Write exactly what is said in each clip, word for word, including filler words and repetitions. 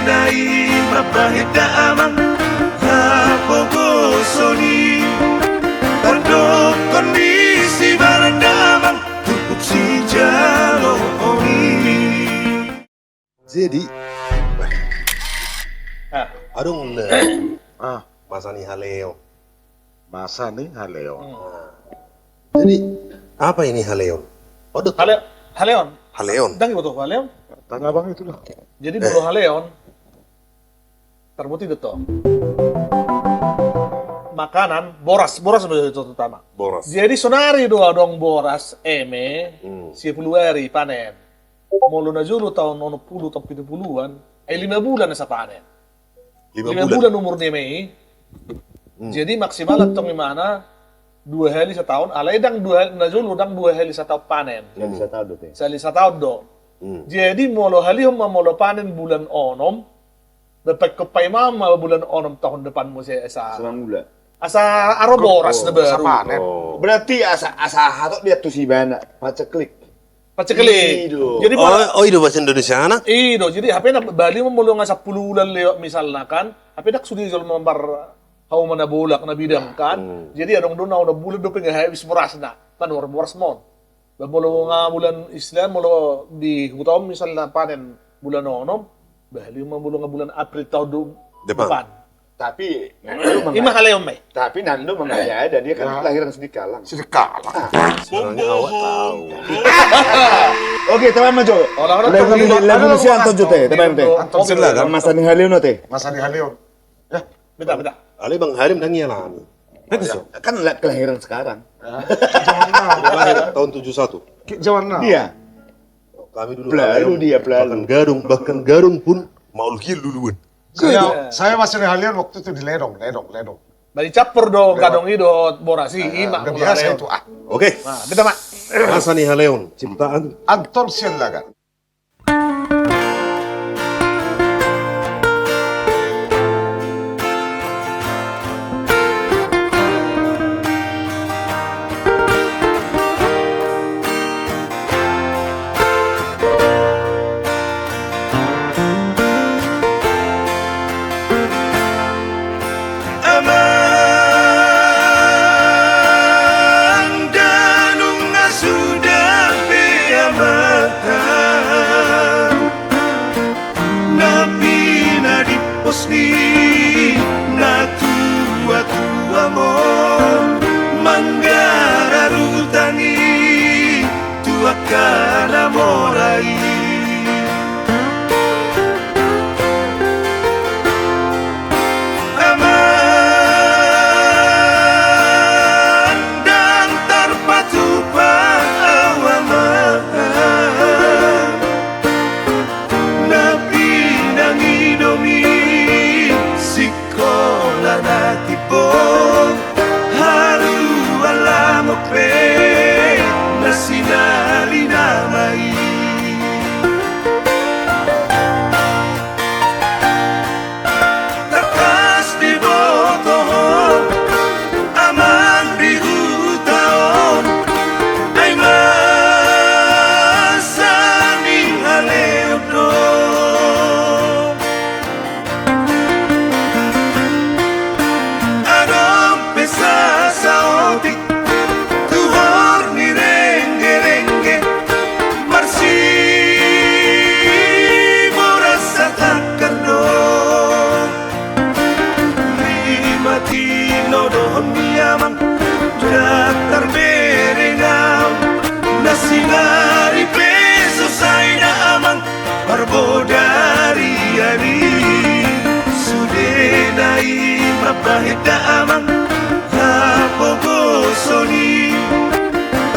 Ai mambahen da amang hapogoson i, pardokkon ni si Baran da amang turpuk sijaloon i. Jadi, ah, adong na, ah, masa ni haleon. Masa ni haleon. Hmm. Jadi, apa ini haleon? Waduh. Hale-, haleon. Haleon. Ndang iboto haleon. Tanah Abang itu lah. Jadi, eh, molo haleon, tarbuti do tong. Makanan, boras, boras do terutama. Boras. Jadi, sonari do adong boras, eme, hmm, sia pulu ari panen. Molo na jolo taon onom pulu, taon pitu puluan, ai lima bulan asa panen. Lima bulan. Lima bulan umur ni eme i. Hmm. Jadi maksimal antong imana dua hali sataon, alai ndang dua hali, na jolo ndang dua hali sataon panen. Sahali sataon do te. Sahali sataon do. Hmm. Jadi molo halihon ma molo panen bulan onom, dope ingkon paima ma bulan onom taon depan muse asa. Asa mangula. Asa aro boras na baru. Asa panen. Oh. Berarti asa, asa hatop dia tu si ibana, paceklik. Paceklik. I do. Jadi, oh, pala-, oh, i do bahasa Indonesiana? I do. Jadi, hape na bali ma molo nga sampulu bulan lewat misalna kan, hape ndang sude jolma mambar hauma na bolak na bidang kan. Hmm. Jadi, adong do na onom bulan dope nga habis borasna. Manuhor boras ma on. Ba molo nga bulan Islam, molo di huta on misalna panen bulan onom, bali ma molo nga bulan April taon do-, depan. Depan. Tapi, ima haleon ma i. Tapi nang do mangajai, dia kan kelahiran Sidikalang. Sidikalang. Ah. Sebenarnya awak tahu. Oke, tamam ma jo. Lagu ni, lagu ni si Anton jo te, tamam te. Anton Silagan. Masa ni haleon te. Masa ni haleon. Ya. Beta, beta. Alai Bang Harim ndang ialami. Kan la-, kelahiran sekarang. Zaman now. Lahir tahun tujuh satu. Ki-, zaman now. Dia. Kami dulu pelalu haleon, dia, pelalu. Bahkan gadong, bahkan gadong pun maol hian luluan. Saya, saya masih di haleon waktu itu di ledong, ledong, ledong. Bali campur do gadong i dohot boras i, ima. Udah biasa itu, ah. Oke. Nah, beta ma. Masa ni haleon, ciptaan Anton Silagan. Amang, da nunga suda pe amang, na pinadipos ni na tua-tua mon manggararu tangi tu angka na mora i. Amang, ndang tarpatupa au amang, na pinangidomi sikola na timbo, haruan lamok pe na sinali nama i. Tangkas diboto ho amang di huta on, ai masa ni haleon do. Adong pe sasaotik tuhor ni rengge-rengge, marsiboras satangkar do. Lima tinodohon ni amang, ndang tarbereng au, na sinari pe so sai da amang, marbodari ari. Sudena i mambahen da amang hapogoson i,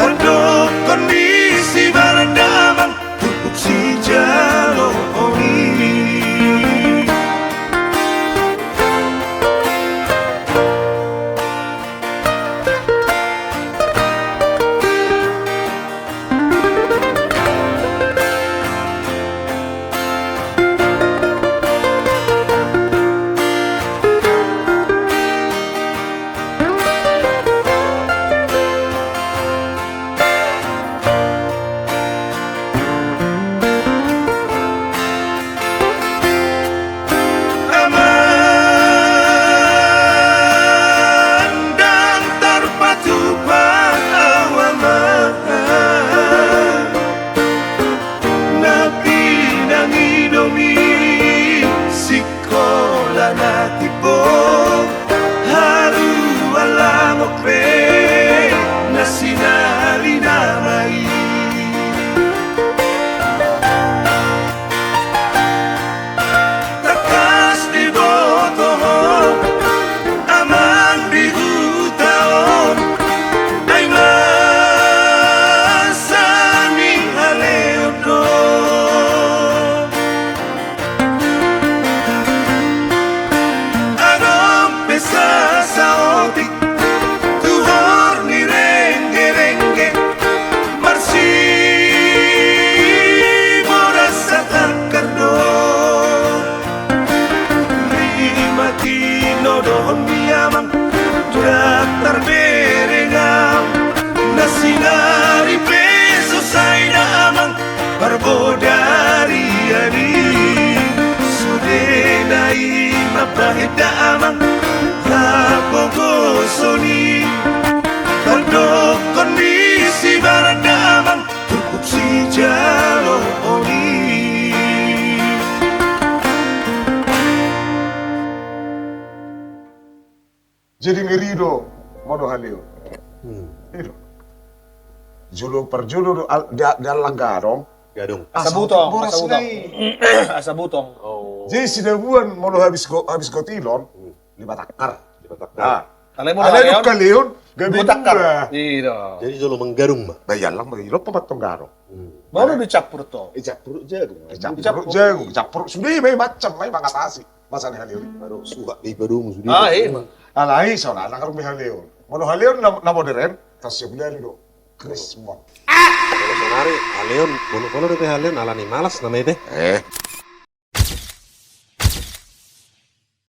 pardokkon ni si Baran da amang turpuk sijaloon i. Sikola na timbo, haluaon lamok pe na sinari nama i. Tangkas diboto ho amang di huta on, ai masa ni haleon do. Adong pe sasaotik tu hor ni renggerengge, marsiboras satangkar do. Lima tino dohon ni amang, tu daptar berengam, na sinari pe so sai da amang, parbodarian i. Sude na i mambahen da amang, hapogoson i, pandokkon ni sibaran da amang, turpuk sijaloon i. Jadi ngeri do molo haleon. Hmm. I do. Jolo parjolo do al-, da-, dalan gadong. Gadong. Ah, asa butong, boras asa butong. Asa butong. Oh. Jadi sidabuan molo habis go-, habis gotilon, hmm, lima tangkar. Lima tangkar. Ah. Alai molo haleon, haleon, gabe dua tangkar. Dua. I do. Jadi jolo manggadung ma. Ba iallang ma, i do pamatong gadong. Hmm. Baru dicampur to. Dicampur jagung. Dicampur jagung, dicampur. Sude ma i macam ma i mangatasi. Masa ni haleon i. Baru suhat di padomu sude. Ah, i ma. Alai saonari nunga adong be haleon. Molo haleon na, na modern, tasi gulali do. Krismon. Molo saonari haleon, molo, molo dope haleon, alani malas nama i be. Eh.